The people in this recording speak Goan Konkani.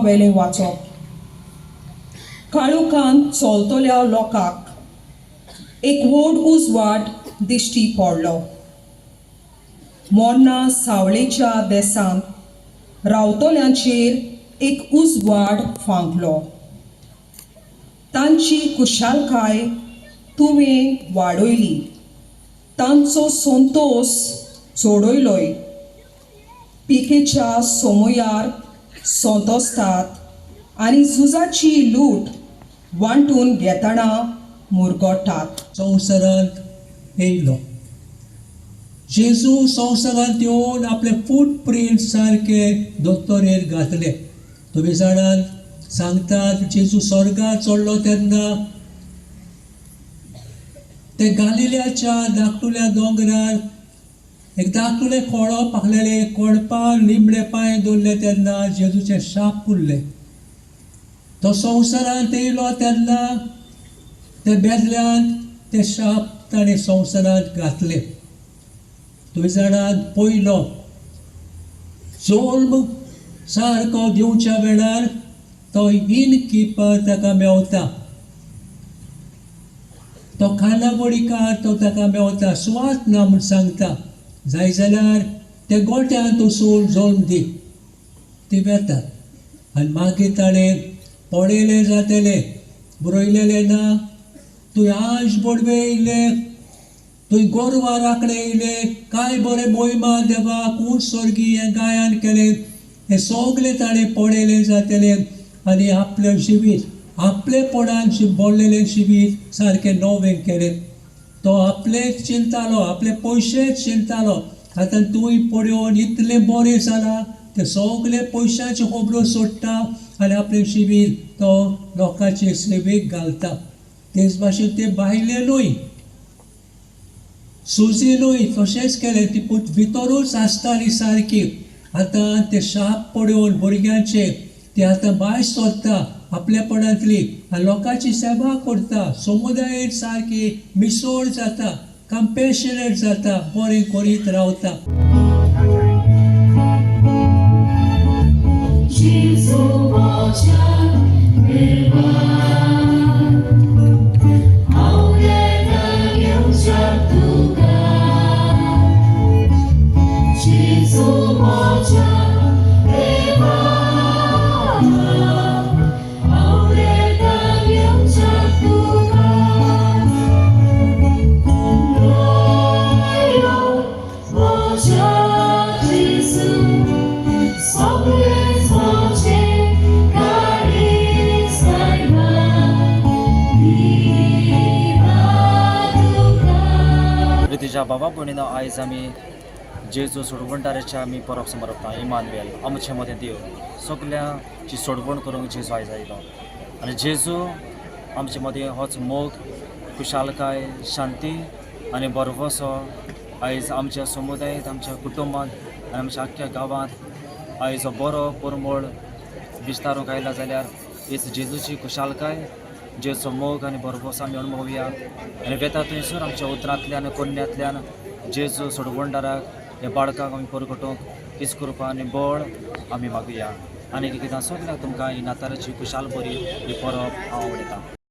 वेलें वाचप. काळोखांत चलतल्या लोकांक एक व्हड उजवाड दिश्टी पडलो. मोर्ना सावळेच्या देसांत रावतल्यांचेर एक उजवाड फांकलो. तांची खुशालकाय तुवें वाडयली, तांचो संतोश चडयलोय. पिकेच्या सोमयार संतोसतात आनी झुजाची लूट वांटून घेतना मुरगोटात. संवसारांत येयलो जेजू. संवसारांत येवन आपले फूट प्रिंट सारके दोतोरेर घातले. तुमी जाणात, सांगतात, जेजू स्वर्गार चडलो तेन्ना ते गालिल्याच्या धाकटुल्या दोंगरार एक धाकटुलें खोळो पाखलेले कोडपार लिंबळे पांय दवरले तेन्ना जेजूचे शाप उरले. तो संवसारांत येयलो तेन्ना ते बेदल्यांत ते शाप ताणें संवसारांत घातले. तुमी जाणात, पयलो जल्म सारको दिवच्या वेळार तो इन किपर ताका मेवता, तो खानावळीकार तो ताका मेवता. सुवात ना म्हूण सांगता, जाय जाल्यार ते गोट्यांत वचून जल्म दी. ती वेतात आनी मागीर ताणें पळयलें जातलें, बरयलेलें ना, तूं आज बोडवे येयले, तुवें गोरवां राखणे येयले, काय बरें मोहिमा देवाक ऊंच स्वर्गी हें गायन केलें. हें सगलें ताणें पळयलें जातलें आनी आपलें जिवीत आपलेपणान भरलेलें जिवीत सारकें नवें केलें. तो आपलेच चिंतालो, आपले पयशेच चिंतालो. आतां तूंय पळोवन इतलें बरें जालां, ते सगळे पयशांच्यो खबरो सोडटा आनी आपलें जिवीत तो लोकांचे सेवेक घालता. तेच भाशेन ते बायलेनूय, सुजीनूय तशेंच केलें. ती भितरूच आसताली सारकी. आतां ते शाप पळोवन भुरग्यांचे ती आतां भायर सोदता आपलेपणांतली आनी लोकांची सेवा करता. समुदायेत सारकी मिसळ जाता, कंपेशनेट जाता, बरें करीत रावता. प्रितीच्या बाबा भयणीनो, आयज आमी जेजू सोडवणदाराचे आमी परब समरपता. इमानुएल, आमचे मदें देव. सगल्यांची सोडवण करूंक जेजू आयज आयलो आनी जेजू आमचे मदें होच मोग, खुशालकाय, शांती आनी भरवसो आयज आमच्या समुदायांत, आमच्या कुटुंबांत आनी आमच्या आख्ख्या गांवांत आयज हो बरो परमळ विस्तारूंक आयला जाल्यार हीच जेजूची खुशालकाय, जेजूचो मोग आनी भरवसो आमी अणभवया. आनी वेता थंयसर आमच्या उतरांतल्यान, कोन्यांतल्यान जेजू सोडवणदाराक, ह्या बाळकाक आमी परगटूंक हीच कृपा आनी बळ आमी मागुया. आनी एकदां सगल्यांक तुमकां ही नातालाची खुशाल बरी ही परब हांव आवडयतां.